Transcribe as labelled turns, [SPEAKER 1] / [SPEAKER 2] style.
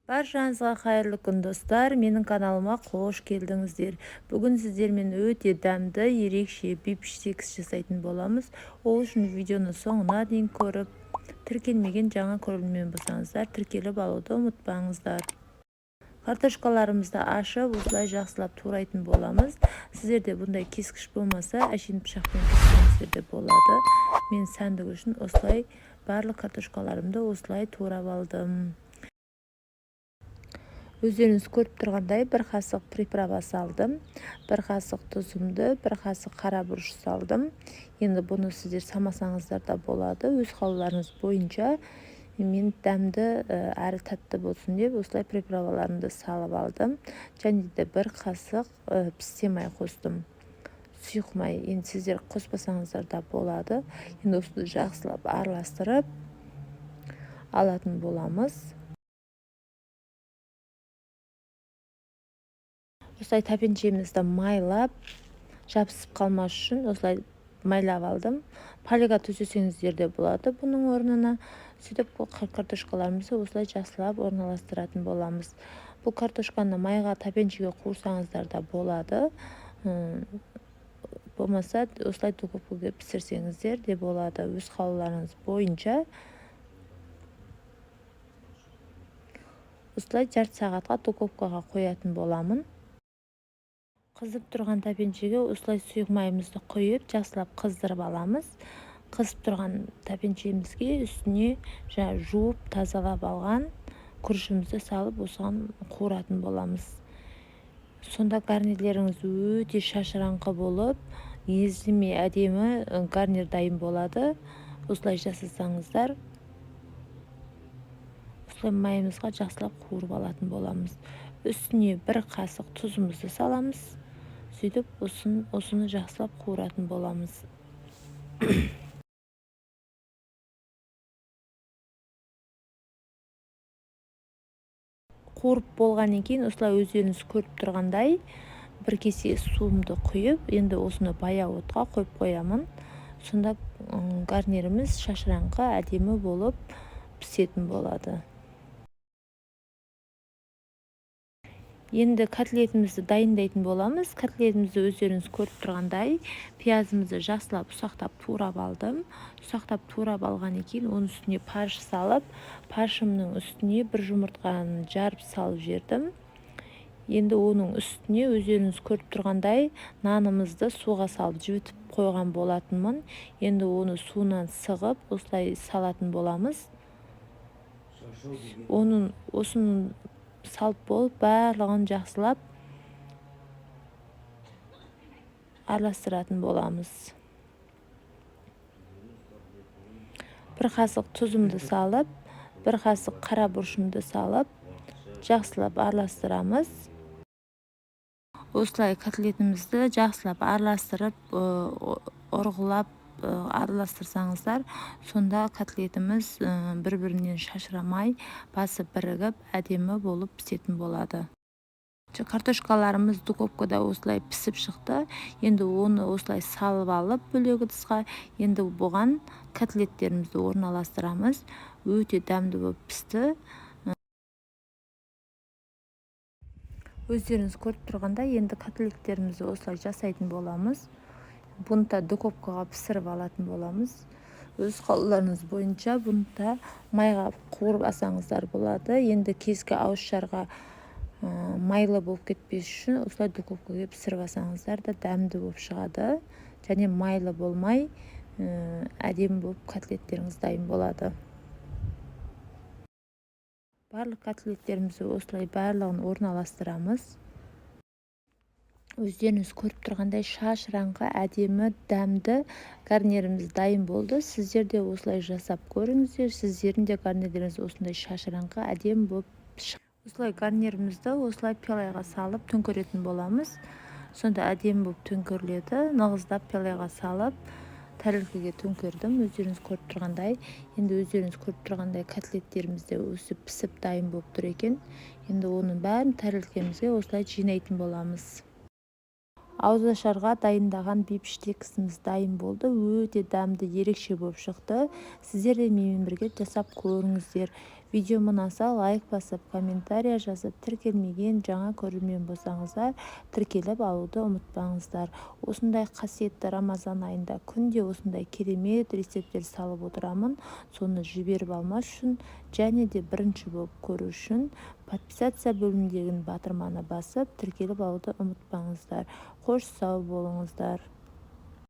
[SPEAKER 1] Баршаңызға қайырлы күн, достар! Менің каналыма қош келдіңіздер. Бүгін сіздермен өте дәмді, ерекше бифштекс жасайтын боламыз. Ол үшін видеоны соңына дейін көріп, тіркелмеген жаңа көрермен болсаңыздар, тіркеліп алуды ұмытпаңыздар. Картошкаларымызды ашып, осылай жақсылап турайтын боламыз. Сіздерде бұндай кескіш болмаса, әшейін пышақпен кессеңіздер де болады. Мен сәндік үшін осылай барлық картошкаларымды осылай турап алдым. Өздеріңіз көріп тұрғандай, бір қасық приправа салдым, бір қасық тұзымды, бір қасық қара бұрыш салдым. Енді бұны сіздер салмасаңыздар да болады, өз қалауларыңыз бойынша. Мен дәмді әрі тәтті болсын деп осылай приправаларымды салып алдым. Және де бір қасық пісте май қостым, сұйық май. Енді сіздер қоспасаңыздар да болады. Енді осыны жақсылап араластырып алатын боламыз. Осылай тәпеншемізді майлап, жабысып қалмас үшін осылай майлап алдым. Фольга төсесеңіздер де болады бұның орнына. Сөйтіп, картошкаларымызды осылай жақсылап орналастыратын боламыз. Бұл картошканы майға, тәпеншеге қуырсаңыздар да болады, болмаса осылай духовкаға пісірсеңіздер де болады, өз қалауларыңыз бойынша. Осылай жарты сағатқа духовкаға қоятын боламын. Қызып тұрған тәпеншеге осылай сұйық майымызды құйып, жақсылап қыздырып аламыз. Қызып тұрған тәпеншемізге үстіне жаңа жуып, тазалап алған күрішімізді салып, осыған қуыратын боламыз. Сонда гарнирлеріңіз өте шашыраңқы болып, езілмей, әдемі гарнир дайын болады. Осылай жасасаңыздар. Осылай майымызға жақсылап қуырып алатын боламыз. Үстіне бір қасық тұзымызды саламыз. Сөйтіп, осыны жақсылап қуыратын боламыз. Қуырып болғаннан кейін осылай өздеріңіз көріп тұрғандай бір кесе суымды құйып, енді осыны баяу отқа қойып қоямын. Сонда гарниріміз шашыраңқы, әдемі болып пісетін болады. Енді котлетімізді дайындайтын боламыз. Котлетімізді өздеріңіз көріп тұрғандай, пиязымызды жақсылап ұсақтап турап алдым. Ұсақтап турап алғаннан кейін оның үстіне фарш салып, фаршымның үстіне бір жұмыртқаны жарып салып жібердім. Енді оның үстіне өздеріңіз көріп тұрғандай нанымызды суға салып жібітіп қойған болатынмын. Енді оны суынан сығып, осылай салатын боламыз. Оның осының салып болып, барлығын жақсылап араластыратын боламыз. Бір қасық тұзымды салып, бір қасық қара бұрышымды салып, жақсылап араластырамыз. Осылай котлетімізді жақсылап араластырып, ұрғылап араластырсаңыздар, сонда котлетіміз бір бірінен шашырамай, басы бірігіп, әдемі болып пісетін болады. Картошкаларымыз духовкада осылай пісіп шықты. Енді оны осылай салып алып бөлек ыдысқа, енді бұған котлеттерімізді орналастырамыз. Өте дәмді болып пісті. Өздеріңіз көріп тұрғандай, енді котлеттерімізді осылай жасайтын боламыз. Бұны да духовкаға пісіріп алатын боламыз. Өз қалауларыңыз бойынша бұны да майға қуырып алсаңыздар болады. Енді кескі ауызшарға майлы болып кетпес үшін осылай духовкаға пісіріп алсаңыздар да дәмді болып шығады және майлы болмай, әдемі болып котлеттеріңіз дайын болады. Барлық котлеттерімізді осылай барлығын орналастырамыз. Өздеріңіз көріп тұрғандай, шашыраңқы, әдемі, дәмді гарниріміз дайын болды. Сіздер де осылай жасап көріңіздер. Сіздердің де гарнирлеріңіз осындай шашыраңқы, әдемі болып. Осылай гарнирімізді осылай пиалаға салып төңкеретін боламыз. Сонда әдемі болып төңкеріледі. Нығыздап пиалаға салып, тәрелкеге төңкердім, өздеріңіз көріп тұрғандай. Енді өздеріңіз көріп тұрғандай, котлеттеріміз де өсіп, пісіп, дайын болып тұр екен. Енді оның бәрін тәрелкемізге осылай жинайтын боламыз. Ауызашарға дайындаған бифштексіміз дайын болды. Өте дәмді, ерекше болып шықты. Сіздер де менімен бірге жасап көріңіздер. Видеом ұнаса, лайк басып, комментария жазып, тіркелмеген жаңа көрермен болсаңыздар, тіркеліп алуды ұмытпаңыздар. Осындай қасиетті Рамазан айында күнде осындай керемет рецепттер салып отырамын. Соны жіберіп алмас үшін және де бірінші болып көру үшін подписаться бөліміндегі батырманы басып, тіркеліп алуды ұмытпаңыздар. Қош, сау болыңыздар.